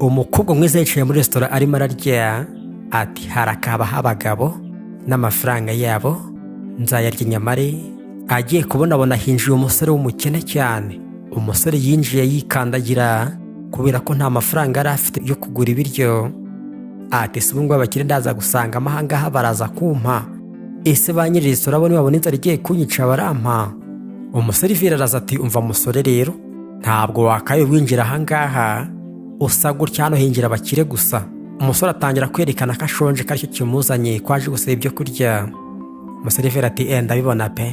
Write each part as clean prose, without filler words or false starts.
Umukobwa mwiza yicaye muri resitora arimo ararya, ati: "Harakabaho abagabo n'amafaranga yabo, nzayarya nyamare." Agiye kubonabona hinjiye umusore w'umukene cyane. Umusore yinjiye yikandagira kubera ko nta mafaranga yari afite yo kugura ibiryo. Ati: "Si ubu ngubu abakire ndaza gusanga ahangaha baraza kumpa? Ese ba nyiri resitora bo nibabona inzara igiye kunyica barampa?" Umuseriveri araza ati: "Umva musore, rero ntabwo wakaye winjira ahangaha usa gutya, hano hinjira abakire gusa." Umusore atangira kwerekana ko ashonje, ko aricyo kimuzanye, ko aje gusaba ibyo kurya. Umuseriveri ati: "Eh, ndabibona pe.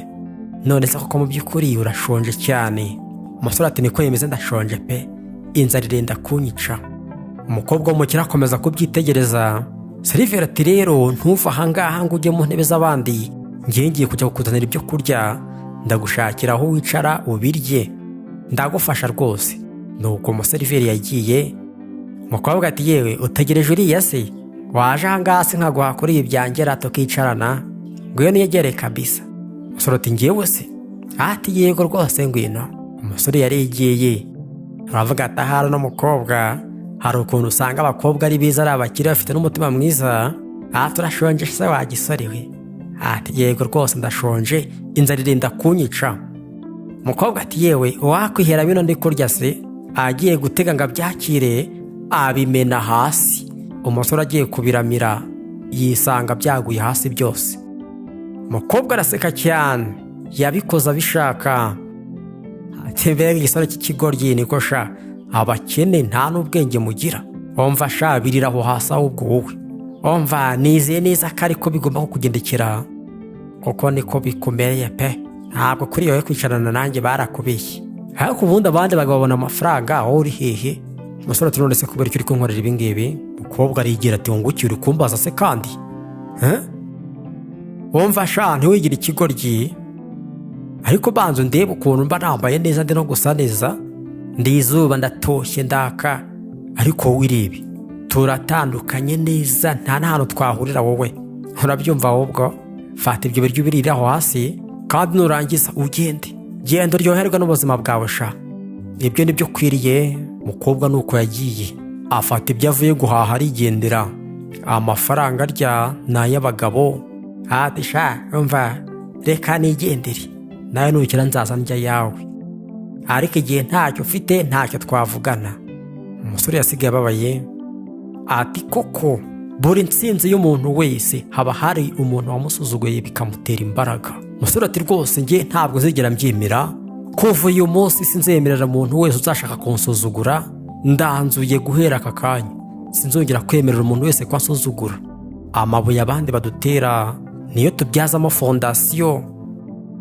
None se koko mu by'ukuri urashonje cyane?" Umusore ati: "Niko yemeze, ndashonje pe, inzara irenda kunyica." Umukobwa w'umukire akomeza kubyitegereza. Seriveri ati: "Rero ntuve ahangaha ngo ujye mu ntebe z'abandi, ngiye ngiye kujya kukuzanira ibyo kurya, ndagushakira aho wicara ubirye, ndagufasha rwose." Nuko umuseriveri yagiye. Umukobwa ati: "Yewe, utegereje uriya se? Waje ahangaha se nkaguha kuri ibi byangera tukicarana? Ngwino niyegere kabisa." Umusore ati: "Ngewe se?" Ati: "Yego rwose, ngwino." Umusore yarigeye, aravuga ati: "Ahari n'umukobwa hari ukuntu usanga abakobwa ari beza, ari abakire, bafite n'umutima mwiza." "Aha turashonje se wa gisore we?" Ati: "Yego rwose, ndashonje, inzara irinda kunyica." Umukobwa ati: "Yewe, wakwihera bino ndi kurya se?" Agiye gutega ngo abyakire, abimena hasi. Umusore agiye kubiramira yisanga byaguye hasi byose. Umukobwa araseka cyane, yabikoze abishaka. Ati: "Mbega igisore cy'ikigoryi! Niko sha, abakene nta n'ubwenge mugira. Wumva sha, birira aho hasi ahubwo wowe. Wumva, nizeye neza ko ariko bigomba kukugendekera, kuko niko bikumereye pe. Ntabwo kuri wowe kwicarana nanjye, barakubeshye. Ariko ubundi abandi bagabo babona amafaranga, wowe uri hehe?" Umusore ati: "None se kubera icyo uri kunkorera ibi ngibi?" Umukobwa arigira ati: "Wungukiye uri kumbaza se kandi? Wumva sha, ntiwigire ikigoryi, ariko banza ndebe ukuntu mba nambaye neza, ndi no gusa neza, ndi izuba, ndatoshye, ndaka, ariko wowe irebe, turatandukanye neza, nta n'ahantu twahurira wowe. Urabyumva? Ahubwo fata ibyo biryo ubirire aho hasi, kandi nurangiza ugende, genda uryoherwe n'ubuzima bwawe sha, ibyo nibyo ukwiriye." Umukobwa nuko yagiye, afata ibyo avuye guhaha arigendera. Amafaranga arya ni ay'abagabo. Ati: "Sha umva, reka nigendere, nawe nukira nzaza ndya yawe, ariko igihe ntacyo ufite ntacyo twavugana." Umusore yasigaye ababaye, ati: "Koko buri nsinzi y'umuntu wese haba hari umuntu wamusuzuguye bikamutera imbaraga." Umusore ati: "Rwose njye ntabwo nzigera mbyemera. Kuva uyu munsi sinzemerera umuntu wese uzashaka kunsuzugura. Ndanzuye, guhera aka kanya sinzongera kwemerera umuntu wese ko ansuzugura." Amabuye abandi badutera niyo tubyazamo fondasiyo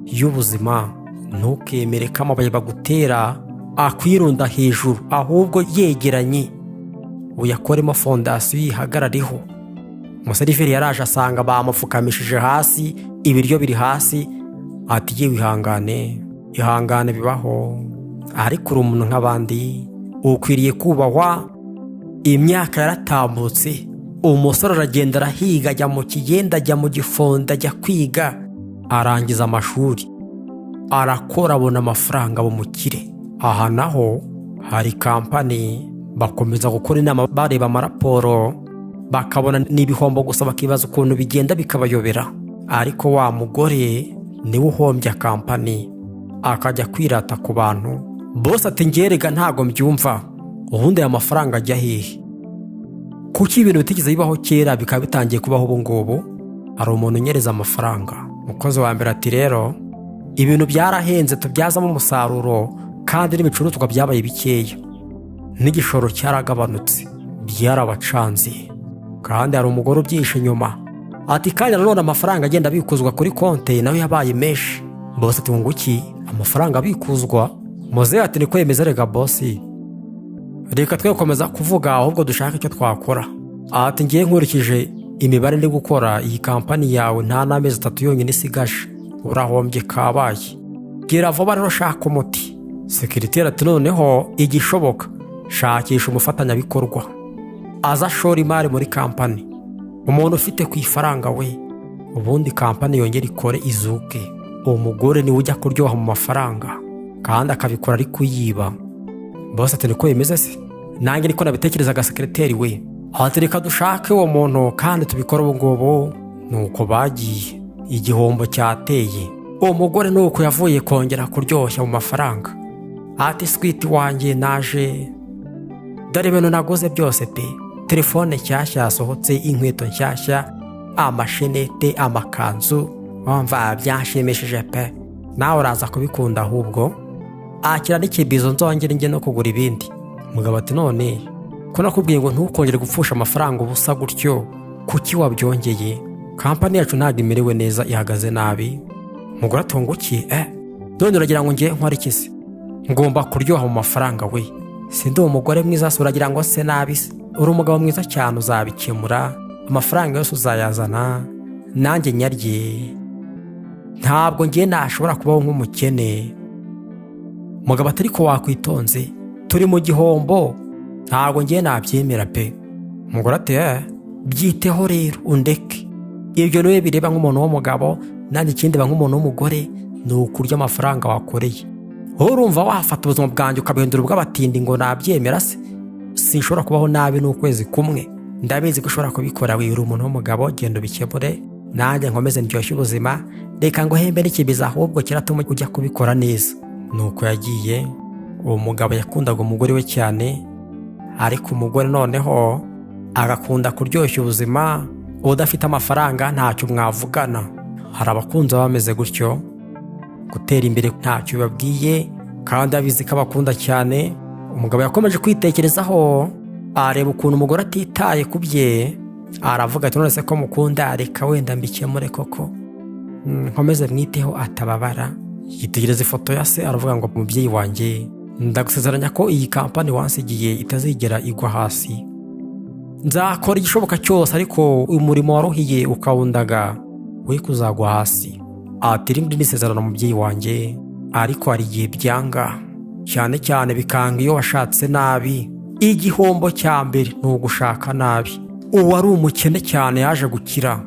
y'ubuzima. Ntukemere ko amabuye bagutera akwirunda hejuru, ahubwo yegeranye uyakoremo fondasiyo yihagarariho. Umuseriveri yaraje asanga bamupfukamishije hasi, ibiryo biri hasi. Ati: "Yewe, ihangane, ihangane, bibaho, ariko uri umuntu nk'abandi, ukwiriye kubahwa." Imyaka yaratambutse, umusore aragenda, arahiga, ajya mu kigenda, ajya mu gifondo, ajya kwiga, arangiza amashuri, arakora, abona amafaranga, aba umukire. Aha naho hari kampani, bakomeza gukora inama, bareba amaraporo bakabona ni ibihombo gusa, bakibaza ukuntu bigenda bikabayobera. Ariko wa mugore niwe uhombya kampani, akajya kwirata ku bantu bose. Ati: "Ngerega ntabwo mbyumva, ubundi aya mafaranga ajya hehe? Kuki ibintu bitigeze bibaho kera bikaba bitangiye kubaho ubu ngubu? Hari umuntu unyereza amafaranga." Umukozi wa mbere ati: "Rero ibintu byarahenze tubyazamo umusaruro, kandi n'ibicuruzwa byabaye bikeya, n'igishoro cyaragabanutse, byarabacanze, kandi hari umugore ubyihishe inyuma." Ati: "Kandi nanone amafaranga agenda abikuzwa kuri konti nayo yabaye menshi." Boss ati: "Wunguki, amafaranga abikuzwa?" Muzehe ati: "Niko yemeza. Rega boss, reka twe gukomeza kuvuga, ahubwo dushaka icyo twakora." Ati: "Ngiye nkurikije imibare ndi gukora, iyi kampani yawe nta n'amezi 3 yonyine isigaje, urahombye kabaye. Gira vuba rero, shaka umuti." Sekiriteri ati: "Noneho igishoboka, shakisha umufatanyabikorwa aza ashora imari muri kampani, umuntu ufite ku ifaranga we, ubundi kampani yongere ikore izuke." Uwo mugore niwe ujya kuryoha mu mafaranga, kandi akabikora ari kuyiba. Boss ati: "Niko bimeze se? Nanjye niko nabitekerezaga sekereteri we. Ati reka dushake uwo muntu kandi tubikore ubu ngubu. Nuko bagiye, igihombo cyateye. Uwo mugore nuko yavuye kongera kuryoshya mu mafaranga. Ati sweetie wanjye naje, dore ibintu naguze byose pe, telefone nshyashya yasohotse, inkweto nshyashya, amashenete, amakanzu, wumva byanshimishije pe, nawe uraza kubikunda ahubwo akira n'ikibizo nzongere njye no kugura ibindi. Umugabo ati none ko nakubwiye ngo ntukongere gupfusha amafaranga ubusa gutyo, kuki wabyongeye? Kampani yacu ntabwo imerewe neza, ihagaze nabi. Umugore atunga uki? None uragira ngo ngiye nkore iki se? Ngomba kuryoha mu mafaranga we, sindi umugore mwiza se? Uragira ngo se nabi se? Uri umugabo mwiza cyane, uzabikemura, amafaranga yose uzayazana nanjye nyarye, ntabwo ngiye nashobora kubaho nk'umukene. Mugabo ati ariko wakwitonze, turi mu gihombo, ntabwo ngiye nabyemera pe. Umugore ati byiteho rero undeke, ibyo niwe bireba nk'umuntu w'umugabo, nanjye ikindi nk'umuntu w'umugore ni ukurya amafaranga wakoreye. Wowe urumva wafata ubuzima bwanjye ukabihindura ubw'abatindi ngo nabyemera se? Sinshobora kubaho nabi n'ukwezi kumwe. Ndabizi ko ushobora kubikora, uri umuntu w'umugabo, genda ubikemure nanjye nkomeze ndyoshye ubuzima, reka ngo hembe n'ikibiza ahubwo kiratuma ujya kubikora neza. Nuko yagiye. Uwo mugabo yakundaga umugore we cyane, ariko umugore noneho agakunda kuryoshya ubuzima. Udafite amafaranga ntacyo mwavugana. Hari abakunzi baba bameze gutyo, gutera imbere ntacyo bibabwiye kandi abizi ko abakunda cyane. Umugabo yakomeje kwitekerezaho, areba ukuntu umugore atitaye ku bye, aravuga ati none se ko mukunda, reka wenda mbikemure koko, nkomeze mwiteho atababara. Yitegereza ifoto ya se, aravuga ngo mubyeyi wanjye, ndagusezeranya ko iyi kampani wansigiye itazigera igwa hasi, nzakora igishoboka cyose, ariko umurimo waruhiye ukawundaga we kuzagwa hasi. Ati iri ngiri ni isezerano mubyeyi wanjye, ariko hari igihe byanga cyane cyane, bikanga iyo washatse nabi. Igihombo cya mbere ni ugushaka nabi. Uwari umukene cyane yaje gukira,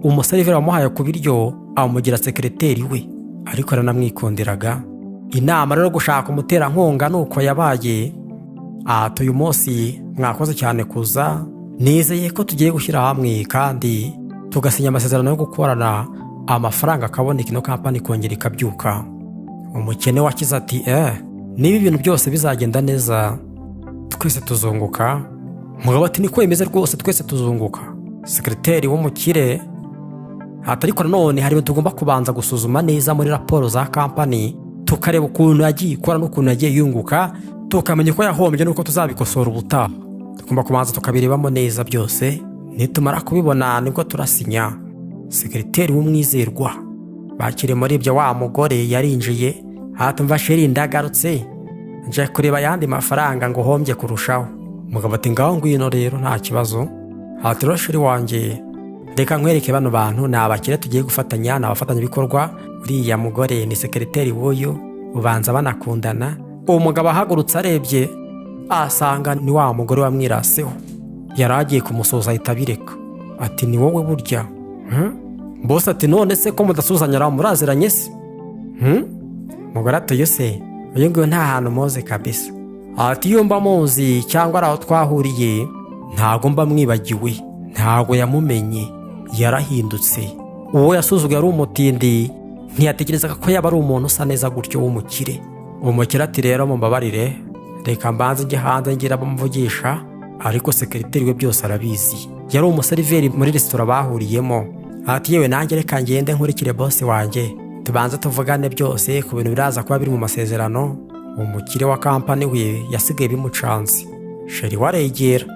umuseriveri wamuhaye ku biryo amugira sekereteri we, ariko aranamwikundiraga. Inama rero gushaka umuterankunga ni uko yabaye. Ati uyu munsi mwakoze cyane kuza, nizeye ko tugiye gushyira hamwe kandi tugasinya amasezerano yo gukorana, amafaranga akaboneka, ino kampani ikongera ikabyuka. Umukene wakize ati niba ibintu byose bizagenda neza twese tuzunguka. Mugabo ati niko bimeze rwose, twese tuzunguka. Sekereteri w'umukire ati ariko nanone hari ibintu tugomba kubanza gusuzuma neza muri raporo za kampani, tukareba ukuntu yagiye ikora n'ukuntu yagiye yunguka, tukamenya uko yahombye n'uko tuzabikosora ubutaha. Tugomba kubanza tukabirebamo neza byose, nitumara kubibona nibwo turasinya. Sekereteri w'umwizerwa bakiri muri ibyo, wa mugore yarinjiye. Hatumva chéri, ndagarutse nje kureba ayandi mafaranga ngo uhombye kurushaho. Umugabo ati ngaho ngwino rero nta kibazo. Ati rero chéri wanjye, reka nkwereke bano bantu, ni abakire tugiye gufatanya, ni abafatanyabikorwa. Uriya mugore ni sekereteri w'uyu, ubanza banakundana. Uwo mugabo ahagurutse arebye asanga ni wa mugore wamwiraseho, yari agiye kumusoza ahita abireka. Ati ni wowe burya? Bose ati none se ko mudasuhuzanya muraziranye se? Mugore ati uyu se, uyu nguyu nta hantu muzi kabisa. Ati iyo mba muzi cyangwa ari aho twahuriye ntabwo mba mwibagiwe. Ntabwo yamumenye, yarahindutse. Uwo yasuzuguye ari umutindi, ntiyatekerezaga ko yaba ari umuntu usa neza gutyo w'umukire. Umukire ati rero mumbabarire, reka mbanze njye hanze ngira abo mvugisha. Ariko sekereteri we byose arabizi, yari umuseriveri muri resitora bahuriyemo. Ati yewe nanjye reka ngende nkurikire boss wanjye, tubanze tuvugane byose ku bintu biraza kuba biri mu masezerano. Umukire wa kampani we yasigaye bimucanze. Chéri waregera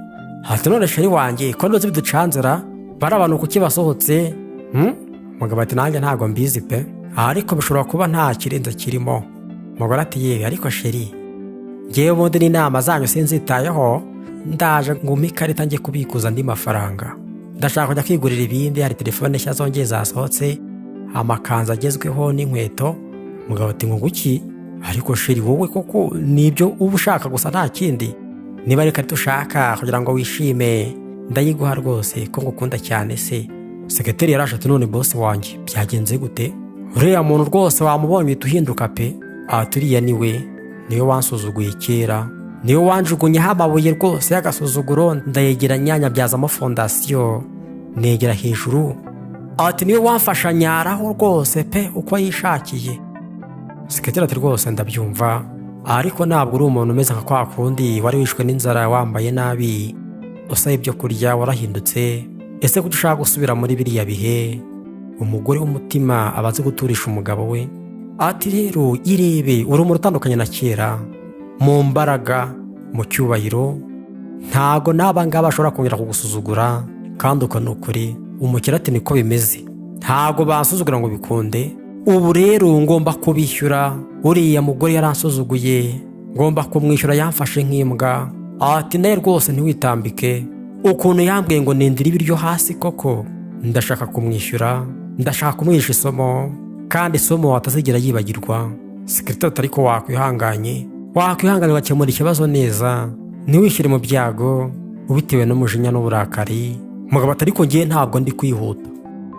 ati none chéri wanjye ko ndoze biducanzira, bari abantu kuki basohotse? Umugabo ati nanjye ntabwo mbizi pe, ariko bishobora kuba nta kirenze kirimo. Umugore ati yewe ariko chéri, ngewe ubundi n'inama zanyu sinzitayeho, ndaje ngumpe ikarita njye kubikuza andi mafaranga, ndashaka kujya kwigurira ibindi, hari telefone nshya zongeye zasohotse, amakanzu agezweho n'inkweto. Umugabo ati ngo nguki? Ariko chéri wowe koko nibyo uba ushaka gusa nta kindi? Niba ari ikarita ushaka kugira ngo wishime ndayiguha rwose, ko ngukunda cyane se. Sekreteri yaraje ati none boss wanjye byagenze gute? Uriya muntu rwose wamubonye uhita uhinduka pe. Ati uriya niwe wansuzuguye kera. Niwe wanjugunyeho amabuye rwose y'agasuzuguro, ndayegeranya nyabyazamo fondasiyo, negera hejuru. Ati niwe wamfasha nyaraho rwose pe, uko yishakiye. Sekreteri ati rwose ndabyumva, ariko ntabwo uri umuntu umeze nka kwa kundi wari wishwe n'inzara, wambaye nabi, usaba ibyo kurya, warahindutse. Ese kuki ushaka gusubira muri biriya bihe? Umugore w'umutima aba azi guturisha umugabo we. Ati rero irebe, uri umuntu utandukanye na kera mu mbaraga, mu cyubahiro, ntago n'aba ngaba bashobora kongera kugusuzugura, kandi uko ni ukuri. Umukire ati niko bimeze, ntago bansuzugura ngo bikunde. Ubu rero ngomba kubishyura, uriya mugore yaransuzuguye, ngomba kumwishyura, yamfashe nk'imbwa. Ati nawe rwose ntiwitambike, ukuntu yambwiye ngo nindire ibiryo hasi koko, ndashaka kumwishyura, ndashaka kumwigisha isomo, kandi isomo atazigera yibagirwa. Sekreteri ati ariko wakwihanganye, wakwihanganye ugakemura ikibazo neza, ntiwishyire mu byago ubitewe n'umujinya n'uburakari. Mugabo ati ariko ngewe ntabwo ndi kwihuta,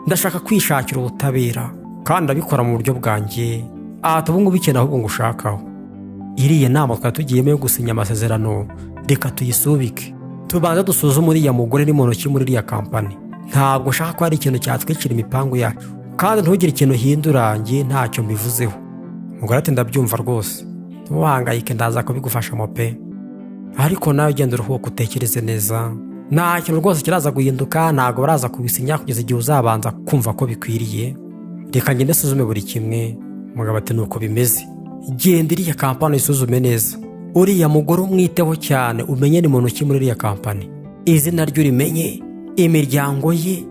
ndashaka kwishakira ubutabera kandi ndabikora mu buryo bwanjye. Ati ubu ngubu ikintu ahubwo ngushakaho, iriya nama twari tugiyemo yo gusinya amasezerano, reka tuyisubike, tubanze dusuzume uriya mugore ni muntu ki muri iriya kampani. Ntabwo nshaka ko hari ikintu cyatwicira imipangu yacu, kandi ntugire ikintu uhindura, njye ntacyo mbivuzeho. Umugore ati ndabyumva rwose, ntuhangayike, ndaza kubigufashamo pe, ariko nawe ugenda uruhuka utekereze neza, nta kintu rwose kiraza guhinduka, ntabwo baraza kubisinya kugeza igihe uzabanza kumva ko bikwiriye. Reka ngende usuzume buri kimwe. Umugabo ati nuko bimeze, genda iriya kampani uyisuzume neza, uriya mugore umwiteho cyane, umenye ni muntu ki muri iriya kampani, izina rye urimenye, imiryango ye,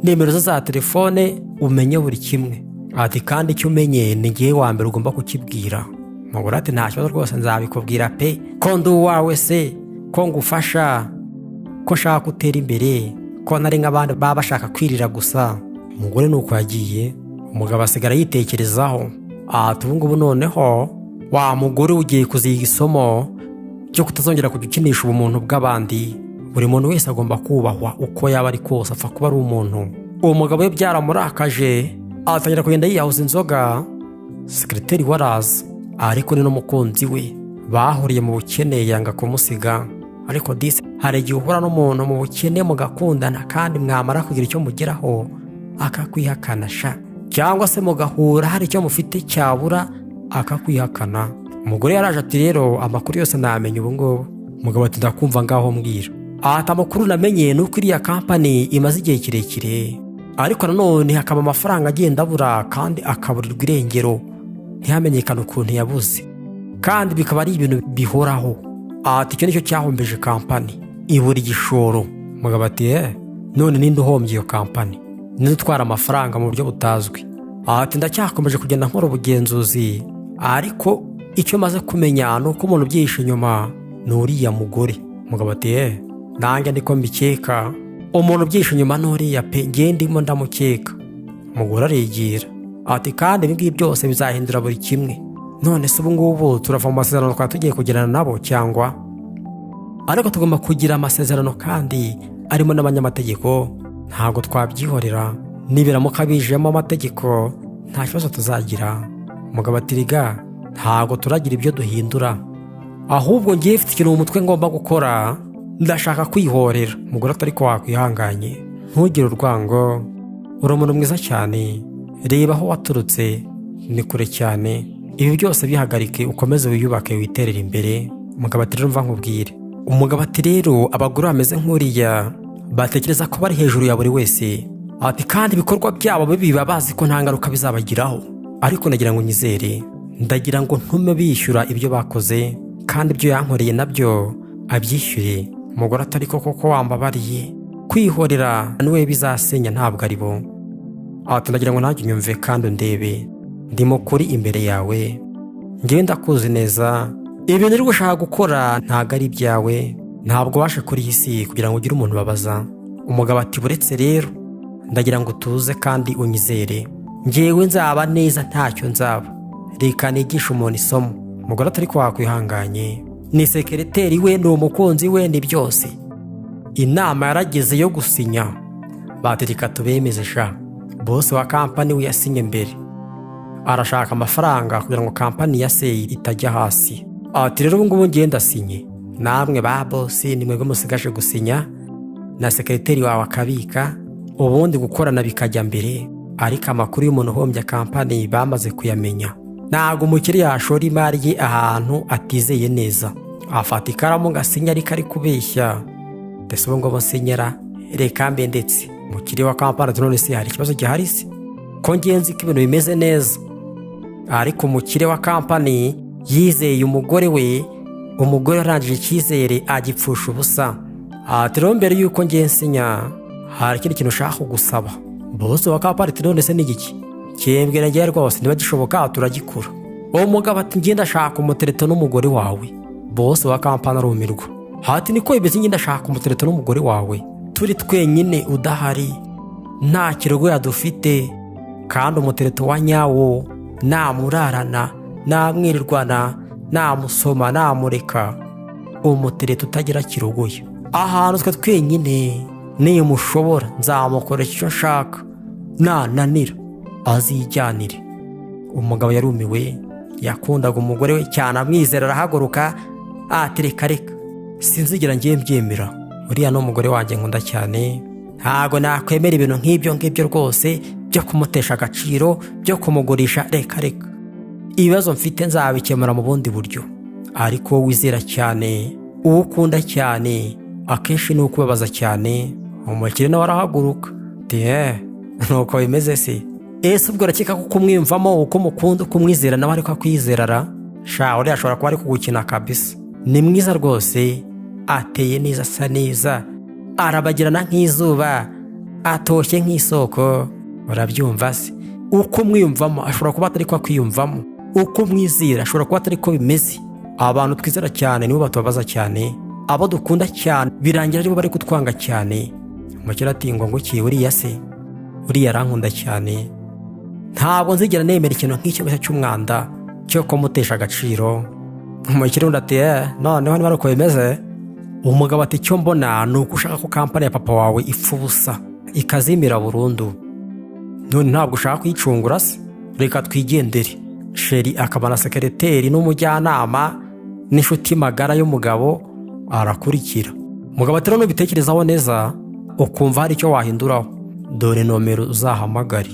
nimero ze za telefone, umenye buri kimwe. Ati kandi icyo umenye ni ngewe wa mbere ugomba kukibwira. Umugore ati nta kibazo rwose, nzabikubwira pe, ko ndi uwawe se, ko ngufasha, ko nshaka gutera imbere, ko nari nk'abandi baba bashaka kwirira gusa. Umugore ni uko yagiye, umugabo asigara yitekerezaho. Ati ubu ngubu noneho wa mugore ugiye kuziga isomo ryo kutazongera kujya ukinisha ubumuntu bw'abandi. Buri muntu wese agomba kubahwa uko yaba ari kose, apfa kuba ari umuntu. Uwo mugabo we byaramurakaje, atangira kugenda yiyahuza inzoga. Sekreteri we araza, ariko ni n'umukunzi we bahuriye mu bukene, yanga kumusiga. Ariko disi hari igihe uhura n'umuntu mu bukene mugakundana, kandi mwamara kugira icyo mugeraho akakwihakana sha, cyangwa se mugahura hari icyo mufite cyabura akakwihakana. Umugore yaraje ati rero amakuru yose namenye ubu ngubu. Umugabo ati ndakumva, ngaho mbwira. Ati amakuru namenye ni uko iriya kampani imaze igihe kirekire, ariko nanone hakaba amafaranga agenda abura kandi akaburirwa irengero, ntihamenyekane ukuntu yabuze, kandi bikaba ari ibintu bihoraho. Ati icyo nicyo cyahombeje kampani, ibura igishoro. Umugabo ati none ninde uhombye iyo kampani, ninde utwara amafaranga mu buryo butazwi? Ati ndacyakomeje kugenda nkora ubugenzuzi, ariko icyo maze kumenya ni uko umuntu ubyihishe inyuma ni uriya mugore. Umugabo ati nanjye niko mbikeka, umuntu ubyihishe inyuma ni uriya pe, ngewe ndimo ndamukeka. Umugore arigira ati kandi ibi ngibi byose bizahindura buri kimwe. None se ubu ngubu turava mu masezerano twari tugiye kugirana nabo cyangwa? Ariko tugomba kugira amasezerano kandi arimo n'abanyamategeko, ntabwo twabyihorera, nibiramuka bijemo amategeko nta kibazo tuzagira. Umugabo ati riga ntabwo turagira ibyo duhindura, ahubwo ngiye mfite ikintu mu mutwe ngomba gukora, ndashaka kwihorera. Umugore ati ariko wakwihanganye, ntugire urwango, uri umuntu mwiza cyane, reba aho waturutse ni kure cyane, ibi byose bihagarike ukomeze wiyubake witerere imbere. Umugabo ati rero mva nkubwire. Umugabo ati rero abagore bameze nk'uriya batekereza ko bari hejuru ya buri wese, ati kandi ibikorwa byabo bibi baba bazi ko nta ngaruka bizabagiraho, ariko ndagira ngo nyizere, ndagira ngo ntume bishyura ibyo bakoze, kandi ibyo yankoreye nabyo abyishyure. Umugore atari ko koko wambabariye, kwihorera niwe bizasenya ntabwo ari bo. Ati ndagira ngo nanjye unyumve kandi undebe, ndimo kuri imbere yawe, ngewe ndakuzi neza, ibintu uri gushaka gukora ntabwo ari ibyawe, ntabwo waje kuri iyi si kugira ngo ugire umuntu ubabaza. Umugabo ati buretse rero, ndagira ngo utuze kandi unyizere, ngewe nzaba neza ntacyo nzaba, reka nigishe umuntu isomo. Umugore atari ko wakwihanganye, ni sekereteri we, ni umukunzi we, ni byose. Inama yarageze yo gusinya, batereka tubemeze sha. Bose wa kampani we yasinye mbere, arashaka amafaranga kugira ngo kampani ya se itajya hasi. Ati rero ubu ngubu ngiye ndasinye. Namwe ba bosi ni mwebwe musigaje gusinya na sekereteri wawe akabika, ubundi gukorana bikajya mbere. Ariko amakuru y'umuntu uhombya kampani bamaze kuyamenya. Ntabwo umukire yashora imari ye ahantu atizeye neza. Afata ikaramu ngo asinye ariko ari kubeshya. Ndetse ubu ngubu nsinyera reka mbe. Ndetse umukire wa kampani ati none se hari ikibazo gihari se ko ngenzi ko ibintu bimeze neza? Ariko umukire wa kampani yizeye umugore we, umugore arangije icyizere agipfusha ubusa. Ati rero mbere y'uko ngiye nsinya hari ikindi kintu ushaka kugusaba. Bosi wa kampani ati none se ni igiki? Kimbwira ngewe rwose, niba gishoboka turagikora. Uwo mugabo ati ngiye ndashaka umutereto n'umugore wawe. Bosi wa kampani arumirwa. Hati niko bimeze, ngiye ndashaka umutereto n'umugore wawe turi twenyine, udahari, nta kirogoya dufite, kandi umutereto wa nyawo namurarana, namwirirwana, namusoma, namureka, umutereto utagira kirogoya, ahantu twe twenyine. Nimushobora nzamukoresha icyo nshaka, nananira azijyanire. Umugabo yarumiwe, yakundaga umugore we cyane, amwizera. Arahaguruka ati reka reka, sinzigera ngiye mbyemera, uriya ni umugore wanjye nkunda cyane, ntabwo nakwemera ibintu nk'ibyo ngibyo rwose byo kumutesha agaciro, byo kumugurisha, reka reka, ibibazo mfite nzabikemura mu bundi buryo. Ariko wowe wizera cyane, uwo ukunda cyane akenshi ni ukubabaza cyane. Umukire nawe arahaguruka ati nuko bimeze se? Ese ubwo urakeka ko kumwiyumvamo, uko umukunda, uko umwizera, nawe ariko akwizera ra? Sha uriya ashobora kuba ari kugukina kabisa. Ni mwiza rwose, ateye neza, asa neza, arabagirana nk'izuba, atoshye nk'isoko. Urabyumva se? Uko umwiyumvamo ashobora kuba atari ko akwiyumvamo, uko umwizera ashobora kuba atari ko bimeze. Abantu twizera cyane nibo batubabaza cyane, abo dukunda cyane birangira aribo bari kutwanga cyane. Umukire ati ngo ngukiye uriya se? Uriya arankunda cyane, ntabwo nzigera nemera ikintu nk'icyo ngicyo cy'umwanda cyo kumutesha agaciro. Umukire undi ati noneho niba ari uko bimeze. Umugabo ati icyo mbona ni uko ushaka ko kampani ya papa wawe ipfa ubusa ikazimira burundu, none ntabwo ushaka kuyicungura se? Reka twigendere. Sheri akaba na sekereteri n'umujyanama n'inshuti magara y'umugabo arakurikira. Umugabo ati rero nubitekerezaho neza ukumva hari icyo wahinduraho, dore nomero uzahamagare.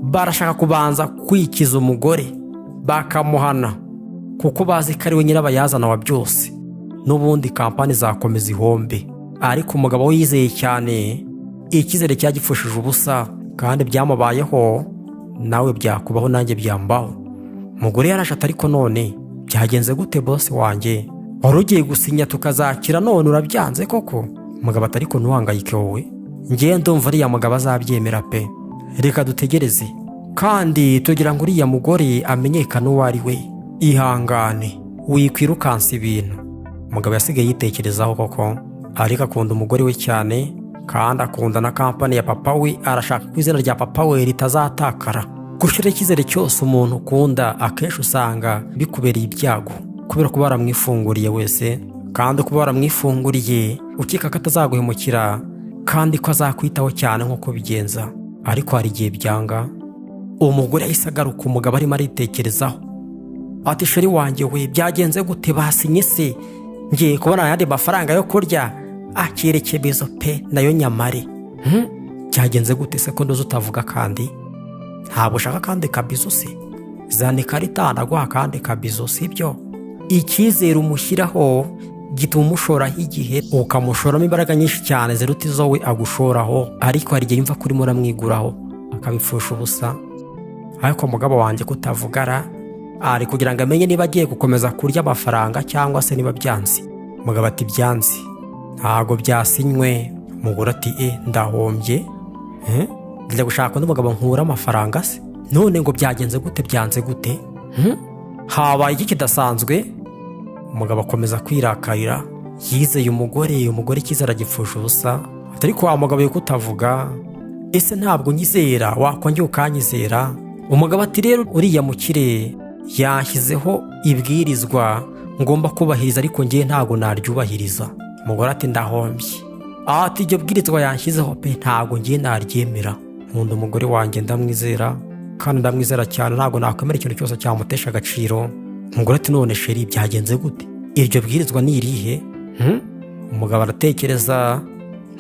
Barashaka kubanza kwikiza umugore bakamuhana, kuko bazi ko ari we nyirabayazana wa byose, n'ubundi kampani zakomeza ihombe. Ariko umugabo we yizeye cyane, icyizere cyagipfushije ubusa, kandi byamubayeho nawe byakubaho, nanjye byambaho. Umugore yarashatse, ariko none byagenze gute bosi wanjye? Wari ugiye gusinya tukazakira none urabyanze koko? Umugabo ati ariko ntuhangayike wowe, ngewe ndumva uriya mugabo azabyemera pe, reka dutegereze, kandi tugira ngo uriya mugore amenyekane uwo ari we. Ihangane, wikwirukansa ibintu. Umugabo yasigaye yitekerezaho koko, ariko akunda umugore we cyane, kandi akunda na kampani ya papa we, arashaka ko izina rya papa we ritazatakara. Gushyira icyizere cyose umuntu ukunda akenshi usanga bikubereye ibyago, kubera kuba waramwifunguriye wese, kandi kuba waramwifunguriye ukeka ko atazaguhemukira kandi ko azakwitaho cyane nk'uko bigenza, ariko hari igihe byanga. Umugore yahise agaruka, umugabo arimo aritekerezaho ati sheri wanjye we, byagenze gute? Basinye se? Ngiye kubona ayandi mafaranga yo kurya, akira pe nayo nyamare. Byagenze gute se ko ndoze utavuga? Kandi ntabwo ushaka kandi kabizo se? Zana ikarita ndaguha akandi kabizo. Sibyo, icyizere umushyiraho gituma umushoraho igihe, ukamushoramo imbaraga nyinshi cyane ziruta izo we agushoraho, ariko hari igihe yumva ko urimo uramwiguraho akabipfusha ubusa. Ariko mugabo wanjye kutavugara ari kugira ngo amenye niba agiye gukomeza kurya amafaranga cyangwa se niba byanze. Umugabo ati byanze, ntabwo byasinywe. Umugore ati ndahombye, njya gushaka undi mugabo nkura amafaranga se? None ngo byagenze gute? Byanze gute? Habaye iki kidasanzwe? Umugabo akomeza kwirakarira, yizeye umugore, umugore icyizere agipfusha ubusa. Ariko wa mugabo we kutavuga, ese ntabwo unyizera? Wakongera ukanyizera? Umugabo ati rero uriya mukire yashyizeho ibwirizwa ngomba kubahiriza, ariko ngewe ntabwo naryubahiriza. Umugore ati ndahombye. Ati iryo bwirizwa yanshyizeho pe ntabwo ngiye naryemera. Nkunda umugore wanjye, ndamwizera kandi ndamwizera cyane, ntabwo nakwemera ikintu cyose cyamutesha agaciro. Umugore ati none sheri byagenze gute? Iryo bwirizwa ni irihe? Umugabo aratekereza.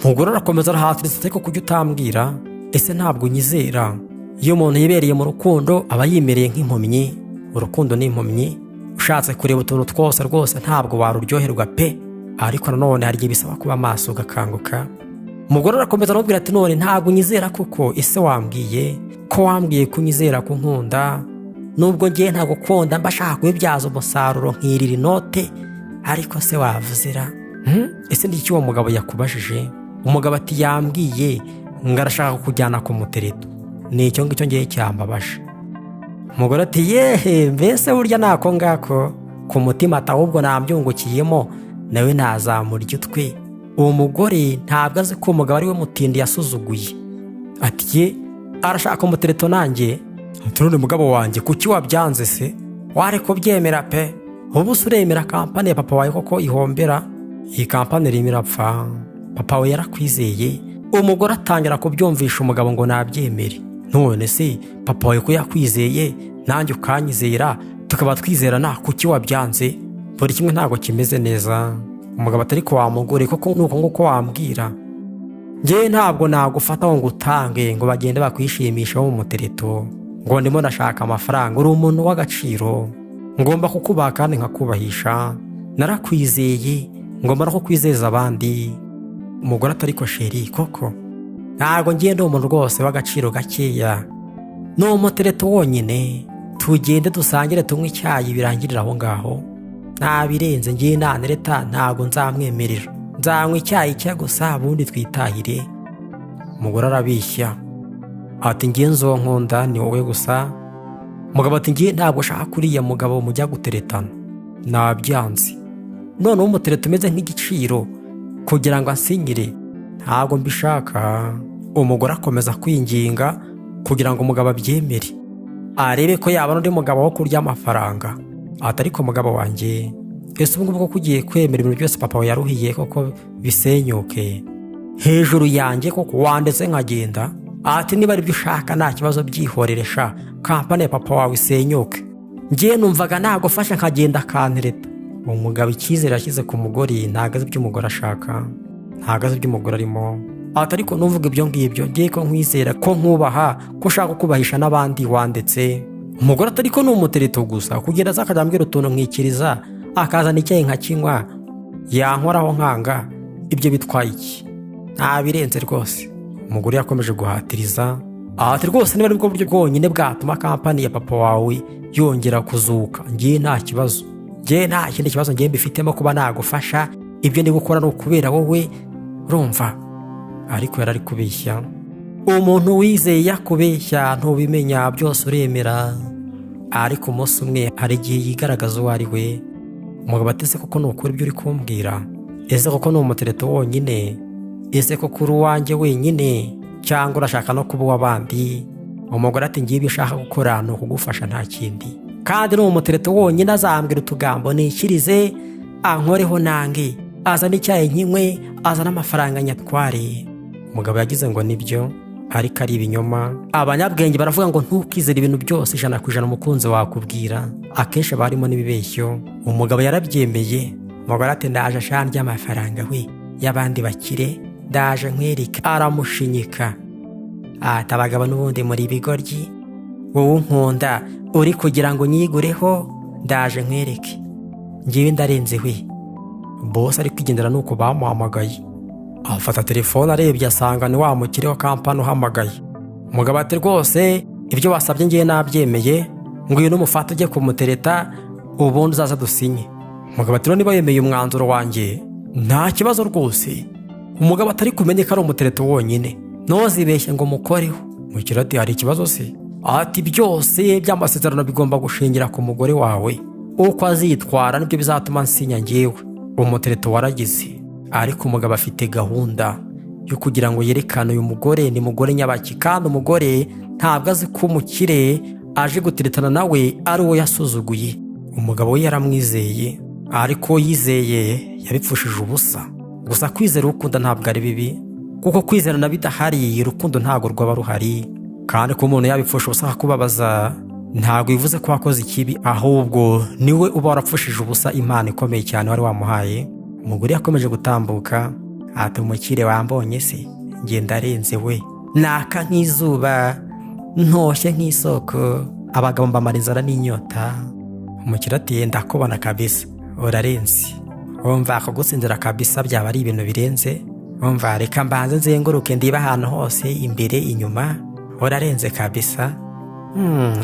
Umugore arakomeza arahatiriza, ariko kujya utambwira, ese ntabwo unyizera? Iyo umuntu yibereye mu rukundo aba yimereye nk'impumyi. Urukundo ni impumyi, ushatse kureba utuntu twose rwose ntabwo waruryoherwa pe. Ariko nanone hari igihe bisaba kuba maso ugakanguka. Umugore arakomeza aramubwira ati none ntabwo unyizera koko? Ese wambwiye ko wambwiye ko unyizera, ko unkunda, nubwo ngiye ntagukunda mba ashaka kubibyaza umusaruro nkirira inote, ariko se wavuzira? Ese ni iki uwo mugabo yakubajije? Umugabo ati yambwiye ngo arashaka kukujyana ku mutereto, ni icyo ngicyo ngiye cyambabaje. Umugore ati yehe, mbese burya nako ngako ku mutima, ati ahubwo nabyungukiyemo, nawe nazamurya utwe. Uwo mugore ntabwo azi ko umugabo ari we mutindi yasuzuguye. Ati ye, arashaka umutereto nanjye? Ati none mugabo wanjye kuki wabyanze se? Wari kubyemera pe. Ubu se uremera kampani ya papa wawe koko ihombera? Iyi kampani irimo irapfa, papa we yarakwizeye. Umugore atangira kubyumvisha umugabo ngo nabyemere. None se papa wawe ko yakwizeye, nanjye ukanyizera, tukaba twizerana, kuki wabyanze? Buri kimwe ntabwo kimeze neza. Umugabo atari ko wa mugore koko nuko nguko wambwira, njyewe ntabwo nagufata ngo utange ngo bagende bakwishimisha mu mutereto ngo ndimo ndashaka amafaranga. Uri umuntu w'agaciro, ngomba kukubaha kandi nkakubahisha. Narakwizeye, ngomba no kukwizeza abandi. Umugore atari ko chéri koko ntabwo ngiye, ndi umuntu rwose w'agaciro gakeya, ni umutereto wonyine, tugende dusangire tunywe icyayi birangirire aho ngaho, nta birenze. Ngiye nanereta ntabwo nzamwemerera, nzanywa icyayi cye gusa ubundi twitahire. Umugore arabishya ati ngiye nzonkunda ni wowe gusa. Umugabo ati ngiye ntabwo ushaka kuriya mugabo mujya guteretana, nabyanze. Noneho umutereto umeze nk'igiciro kugira ngo ansinyire, ntabwo mbishaka. Umugore akomeza kwinginga kugira ngo umugabo abyemere, arebe ko yabona undi mugabo wo kurya amafaranga. Ati ariko mugabo wanjye, ese ubu ngubu koko ugiye kwemera ibintu byose papa we yaruhiye koko bisenyuke hejuru yanjye koko? Wandetse nkagenda. Ati niba aribyo ushaka nta kibazo, byihorere sha, kampani ya papa wawe isenyuke. Ngiye numvaga nagufasha nkagenda akantereta. Umugabo icyizere yashyize ku mugore, ntabwo azi ibyo umugore ashaka, ntabwo azi ibyo umugore arimo. Ati ariko nuvuga ibyo ngibyo, ngiye ko nkwizera, ko nkubaha, ko ushaka kubahisha n'abandi, wandetse. Umugore atari ko ni umutereto gusa, kugenda aza akajya ambwira utuntu nkikiriza, akazana icyayi nkakinywa, yankoraho nkanga, ibyo bitwaye iki? Nta birenze rwose. Umugore yakomeje guhatiriza ati rwose niba aribwo buryo bwonyine bwatuma kampani ya papa wawe yongera kuzuka, ngiye nta kibazo, ngiye nta kindi kibazo ngiye mbifitemo kuba nagufasha. Ibyo ndi gukora ni ukubera wowe, urumva? Ariko yari ari kubeshya. Umuntu wizeye yakubeshya ntubimenya, byose uremera, ariko umunsi umwe hari igihe yigaragaza uwo ari we. Umugabo ati ese koko ni ukuri ibyo uri kumbwira? Ese koko ni umutereto wonyine? Ese koko uri uwanjye wenyine cyangwa urashaka no kuba uw'abandi? Umugore ati ngiye ibyo ushaka gukora ni ukugufasha, nta kindi, kandi ni umutereto wonyine, azambwira utugambo nikirize, ankoreho nange, azane icyayi nkinywe, azane amafaranga nyatware. Umugabo yagize ngo nibyo, ariko ari ibinyoma. Abanyabwenge baravuga ngo ntukizere ibintu byose 100% umukunzi wakubwira, akenshi haba harimo n'ibibeshyo. Umugabo yarabyemeye. Umugore ati ndaje asha amafaranga we y'abandi bakire, ndaje nkwereke. Aramushinyika ati abagabo n'ubundi muri ibigoryi, wowe unkunda uri kugira ngo nyigureho, ndaje nkwereke, ngewe ndarenze we. Boss ari kwigendera nuko bamuhamagaye, afata telefone arebye asanga ni wa mukire wa kampani uhamagaye. Umugabo ati rwose ibyo wasabye ngewe nabyemeye, ngwino umufate ujye kumutereta, ubundi uzaza dusinye. Umugabo ati niba yemeye umwanzuro wanjye nta kibazo rwose. Umugabo atari kumenye ko ari umutereto wonyine, ntuzibeshye ngo mukoreho. Mukire ati hari ikibazo se? Ati byose by'amasezerano bigomba gushingira ku mugore wawe, uko azitwara nibyo bizatuma nsinya ngewe. Umutereto waragize, ariko umugabo afite gahunda yo kugira ngo yerekane uyu mugore ni mugore nyabaki, kandi umugore ntabwo azi ko umukire aje guteretana nawe ari uwo yasuzuguye. Umugabo we yaramwizeye, ariko yizeye yabipfushije ubusa. Gusa kwizera ukunda ntabwo ari bibi, kuko kwizerana bidahari urukundo ntabwo rwaba ruhari. Kandi ko umuntu yabipfusha ubusa akakubabaza ntabwo bivuze ko wakoze ikibi, ahubwo niwe uba warapfushije ubusa impano ikomeye cyane wari wamuhaye. Umugore yakomeje gutambuka ati umukire wambonye se, ngenda arenze we, naka nk'izuba, ntoshye nk'isoko, abagabo mbamara inzara n'inyota. Umukire ati ndakubona kabisa, urarenze, wumva kugutsinzira kabisa byaba ari ibintu birenze, wumva reka mbanze nzenguruke ndiba ahantu hose, imbere inyuma, urarenze kabisa,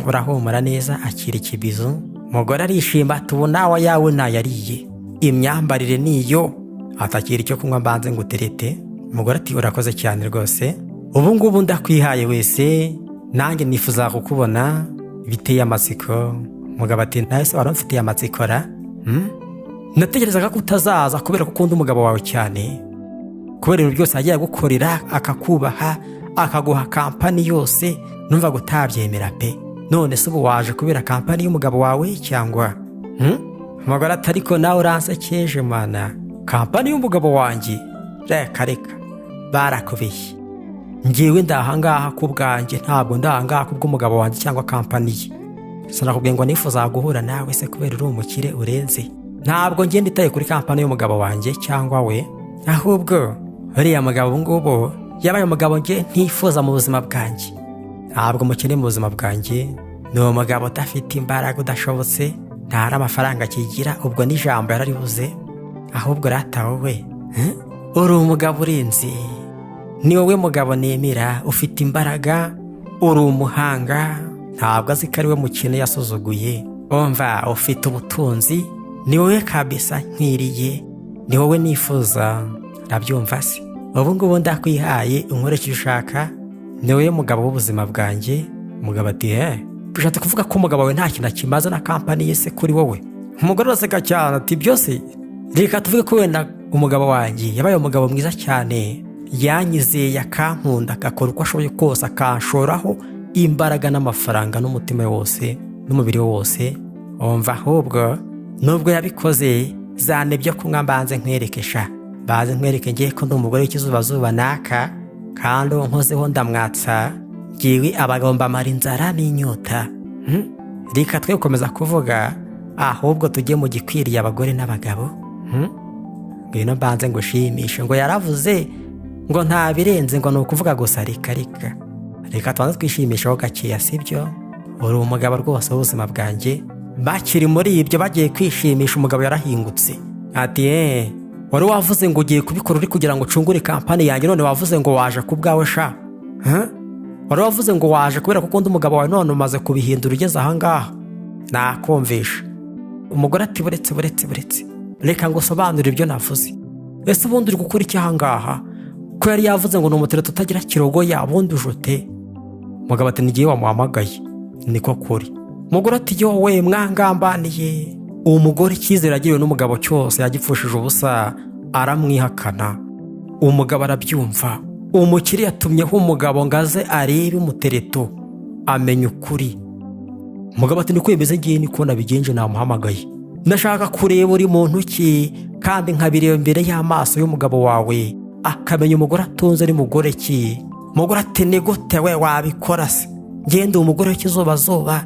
urahumura neza. Akira ikibizu. Umugore arishima ati ubu nawe yawe nayariye, imyambarire niyo, atakira icyo kunywa mbanze nguterete. Umugore ati urakoze cyane rwose, ubu ngubu ndakwihaye wese, nanjye nifuza kukubona, biteye amatsiko. Umugabo ati nawe se wari umfitiye amatsiko ra? Natekerezaga ko utazaza kubera ko ukunda umugabo wawe cyane, kubera ibintu byose yagiye agukorera, akakubaha, akaguha kampani yose, numva utabyemera pe. None se ubu waje kubera kampani y'umugabo wawe cyangwa? Umugore ati ariko nawe uransekeje mana, kampani y'umugabo wanjye? Reka reka, barakubeshye, ngewe ndahangaha ku bwanjye, ntabwo ndahangaha ku bw'umugabo wanjye cyangwa kampani ye. Sinakubwiye ngo nifuza guhura nawe se kubera uri umukire urenze? Ntabwo ngenda itaye kuri kampani y'umugabo wanjye cyangwa we, ahubwo uriya mugabo ubu ngubu yabaye umugabo nge ntifuza mu buzima bwanjye, ntabwo mukene mu buzima bwanjye. Ni umugabo udafite imbaraga, udashobotse, nta n'amafaranga akigira, ubwo n'ijambo yararibuze. Ahubwo rata wowe uri umugabo urenze, ni wowe mugabo nemera, ufite imbaraga, uri umuhanga, ntabwo azi ko ari we mukene yasuzuguye, umva ufite ubutunzi, ni wowe kabisa nkwiriye, ni wowe nifuza. Ndabyumva se, ubu ngubu ndakwihaye, unkoreke icyo ushaka, ni wowe mugabo w'ubuzima bwanjye. Umugabo ati bishatse kuvuga ko umugabo wawe nta kintu akimaze na kampani ye se kuri wowe? Umugore araseka cyane ati byose reka tuvuge ko wenda umugabo wanjye yabaye umugabo mwiza cyane, yanyizeye akankunda, agakora uko ashoboye kose, akanshoraho imbaraga n'amafaranga n'umutima we wose n'umubiri we wose. Wumva ahubwo nubwo yabikoze, zana ibyo kunywa mbanze nkwerekesha, mbanze nkwereke ngiye ko ndi umugore w'ikizubazuba naka, kandi uwo nkozeho ndamwatsa, ngiwe abagabo mbamara inzara n'inyota. Reka twe gukomeza kuvuga, ahubwo tujye mu gikwiriye abagore n'abagabo. Ngwino mbanze ngushimishe. Ngo yaravuze ngo nta birenze, ngo ni ukuvuga gusa. Reka reka reka tubanze twishimishaho gakeya, sibyo? Uri umugabo rwose w'ubuzima bwanjye. Bakiri muri ibyo bagiye kwishimisha, umugabo yarahingutse ati wari wavuze ngo ugiye kubikora uri kugira ngo ucungure kampani yanjye, none wavuze ngo waje ku bwawe sha. Wari wavuze ngo waje kubera ko ukunda umugabo wawe, none umaze kubihindura ugeze ahangaha, nakumvisha. Umugore ati buretse buretse buretse, reka ngo usobanure ibyo navuze. Ese ubundi uri gukora iki ahangaha? Ko yari yavuze ngo ni umutereto utagira kirogoya, ubundi ujute? Umugabo ati nigiye wamuhamagaye, niko kuri. Umugore ati yowe mwangambaniye. Uwo mugore icyizere yagiriwe n'umugabo cyose yagipfushije ubusa, aramwihakana. Umugabo arabyumva. Umukire yatumyeho umugabo ngo aze arebe umutereto amenya ukuri. Umugabo ati niko bimeze, ngiye niko nabigenje, namuhamagaye, ndashaka kureba uri muntu ki, kandi nkabireba imbere y'amaso y'umugabo wawe, akamenya umugore atunze ari mugore ki. Umugore ati ni gute we wabikora se? Ngende umugore w'ikizubazuba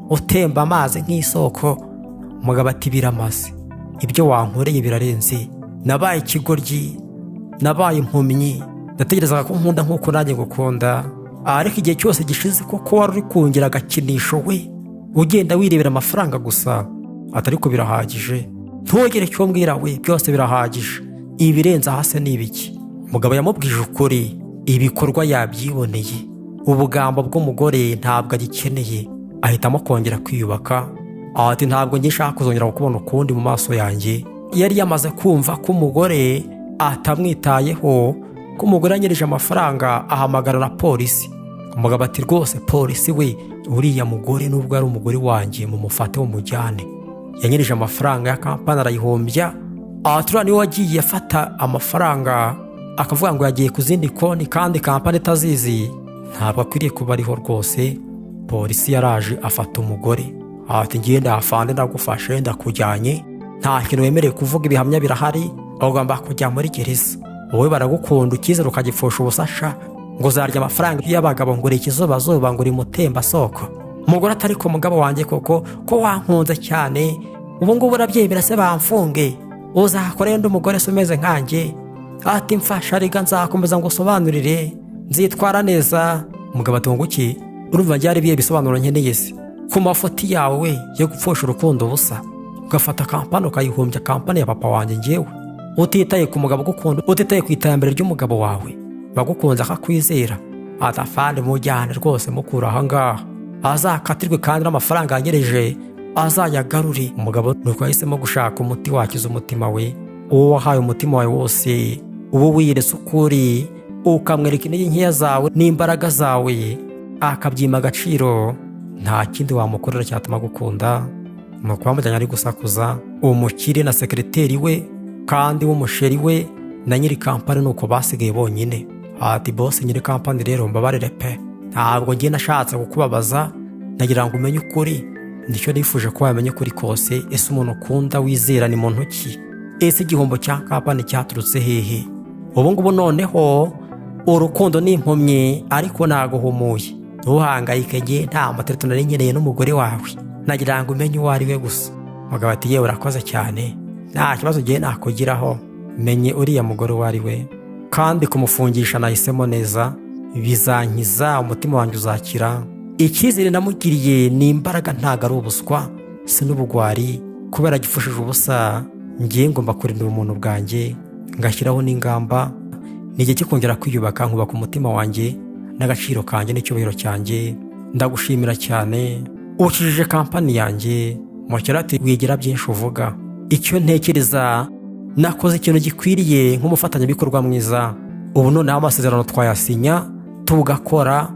utemba amazi nk'isoko. Umugabo ati biramaze, ibyo wankoreye birarenze, nabaye ikigoryi, nabaye impumyi, ndategerezaga ko nkunda nk'uko nanjye ngukunda, ariko igihe cyose gishize koko wari uri kungira agakinisho we, ugenda wirebera amafaranga gusa. Atari ko birahagije, ntugire icyo mbwira we, byose birahagije, ibirenze hasi ni ibiki? Umugabo yamubwije ukuri, ibikorwa yabyiboneye, ubugambo bw'umugore ntabwo agikeneye, ahitamo kongera kwiyubaka. Ati ntabwo ngishaka kuzongera kukubona ukundi mu maso yanjye. Yari yamaze kumva ko umugore atamwitayeho, ko umugore yanyirije amafaranga, ahamagara na polisi. Umugabo ati rwose polisi we, uriya mugore nubwo ari umugore wanjye mumufate mumujyane, yanyirije amafaranga ya kampani arayihombya. Aha niwe wagiye afata amafaranga akavuga ngo yagiye ku zindi konti kandi kampani itazizi, ntabwo akwiriye kuba ariho rwose. Polisi yaraje afata umugore ati ngenda afande, ndagufashe ndakujyanye, nta kintu wemerewe kuvuga, ibihamya birahari, ugomba kujya muri gereza. Wowe baragukunda ukizera ukagipfusha ubusasha, ngo uzarya amafaranga y'abagabo, ngo uri ikizubazuba, ngo uri mutemba soko. Umugore atari ku mugabo wanjye koko ko wankunze cyane, ubu ngubu urabyemera se bamfunge? Uzakore undi mugore se umeze nkanjye? Ati mfasha rega, nzakomeza ngo usobanurire, nzitwara neza. Umugabo ati ngo iki? Urumva byari ibihe bisobanuro nkeneye se ku mafuti yawe yo gupfusha urukundo ubusa, ugafata kampani ukayihumbya, kampani ya papa wanjye ngewe, utitaye ku mugabo ugukunda, utitaye ku iterambere ry'umugabo wawe bagukunze akakwizera? Atafandi mujyane rwose, mukura ahangaha azakatirwe, kandi n'amafaranga yanyereje azayagarure. Umugabo nuko yahisemo gushaka umuti wakiza umutima we. Uwo wahaye umutima wawe wose, uwo wiyeretse ukuri, ukamwereka intege nkeya zawe n'imbaraga zawe, akabyima agaciro, nta kindi wamukorera cyatuma agukunda. Ni uko ari gusakuza umukire na sekereteri we kandi w'umusheri we na nyiri kampani, nuko basigaye bonyine. Ati boss nyiri kampani rero mbabarire pe, ntabwo ngiye nashatse kukubabaza, nagira ngo umenye ukuri, nicyo nifuje ko wamenya ukuri kose. Ese umuntu ukunda wizera ni muntu ki? Ese igihombo cya kampani cyaturutse hehe? Ubu ngubu noneho urukundo ni impumyi, ariko naguhumuye, ntuhangayike, nge nta matereto nari nkeneye n'umugore wawe, nagira ngo umenye uwo ari we gusa. Mugabo ati yewe urakoze cyane, nta kibazo ngiye nakugiraho, menye uriya mugore uwo ari we, kandi kumufungisha nahisemo neza, bizankiza umutima wanjye uzakira. Icyizere namugiriye ni imbaraga, ntabwo ari ubuswa, si n'ubugwari, kubera gipfushije ubusa. Ngiye ngomba kurinda ubumuntu bwanjye, ngashyiraho n'ingamba. Ni igihe cyo kongera kwiyubaka, nkubaka umutima wanjye n'agaciro kanjye n'icyubahiro cyanjye. Ndagushimira cyane, ukijije kampani yanjye. Mukera ati wigira byinshi uvuga, icyo ntekereza nakoze ikintu gikwiriye nk'umufatanyabikorwa mwiza. Ubu noneho amasezerano twayasinya tugakora.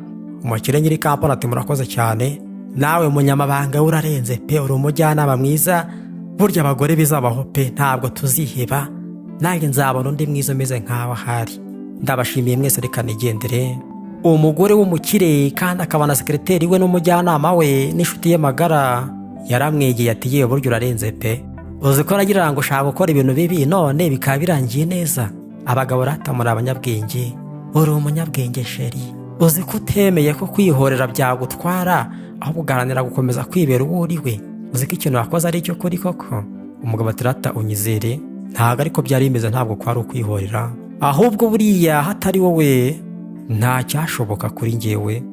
Umukire nyiri kampani ati murakoze cyane, nawe munyamabanga we urarenze pe, uri umujyanama mwiza. Burya abagore bizabaho pe, ntabwo tuziheba, nanjye nzabona undi mwiza umeze nkawe ahari. Ndabashimiye mwese, reka nigendere. Umugore w'umukire kandi akaba na sekereteri we n'umujyanama we n'inshuti ye magara yaramwegeye ati yewe burya urarenze pe, uzi ko aragira ngo ushaka gukora ibintu bibi none bikaba birangiye neza. Abagabo rata muri abanyabwenge, uri umunyabwenge chérie, uzi ko utemeye ko kwihorera byagutwara, ahubwo ugaharanira gukomeza kwibera uwo uri we. Uzi ko ikintu wakoze ari icyo kuri koko? Umugabo ati rata unyizere, ntabwo ariko byari bimeze, ntabwo kwari ukwihorera, ahubwo buriya hatari wowe nta cyashoboka kuri njyewe,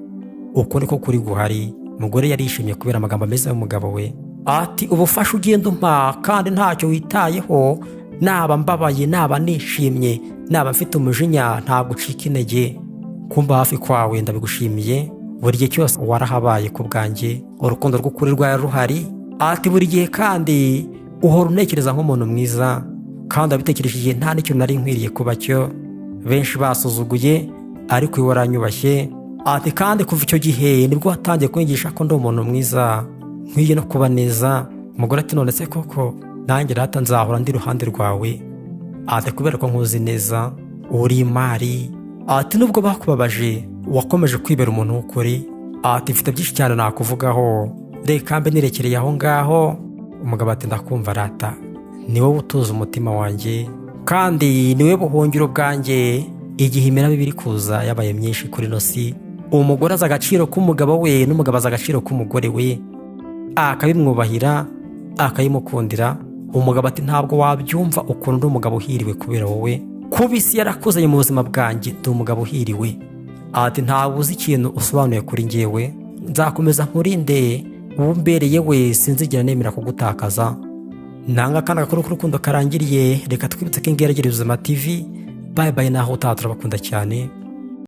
uko niko kuri guhari. Umugore yarishimye kubera amagambo meza y'umugabo we. Ati ubufasha ugenda umpa kandi ntacyo witayeho, naba mbabaye, naba nishimye, naba mfite umujinya, ntabwo ucika intege. Kumba hafi kwawe ndabigushimiye, buri gihe cyose warahabaye ku bwanjye, urukundo rw'ukuri rwari ruhari. Ati buri gihe kandi uhora untekereza nk'umuntu mwiza, kandi wabitekereje igihe nta n'ikintu nari nkwiriye kuba cyo, benshi basuzuguye ariko iwe waranyubashye. Ati kandi kuva icyo gihe nibwo watangiye kunyigisha ko ndi umuntu mwiza, nkwiye no kuba neza. Umugore ati none se koko nanjye rata nzahora ndi iruhande rwawe. Ati kubera ko nkuzi neza, uri imari. Ati nubwo bakubabaje wakomeje kwibera umuntu w'ukuri. Ati mfite byinshi cyane nakuvugaho, reka mbe nirekereye aho ngaho. Umugabo ati ndakumva rata, ni wowe utuza umutima wanjye kandi ni wowe buhungiro bwanjye igihe imiraba iri kuza yabaye myinshi kuri ino si. Umugore azi agaciro k'umugabo we n'umugabo azi agaciro k'umugore we, akabimwubahira, akabimukundira. Umugabo ati ntabwo wabyumva ukuntu ndi umugabo uhiriwe kubera wowe, kuba isi yarakuzanye mu buzima bwanjye, ndi umugabo uhiriwe. Ati ntabwo uzi ikintu usobanuye kuri njyewe, nzakomeza nkurinde, uwumbereye we sinzigera nemera kugutakaza. Nanga kandi agakuru k'urukundo karangiriye. Reka twibutse ko ingeragere Ubuzima TV. Bye bye, naho utaha, turabakunda cyane.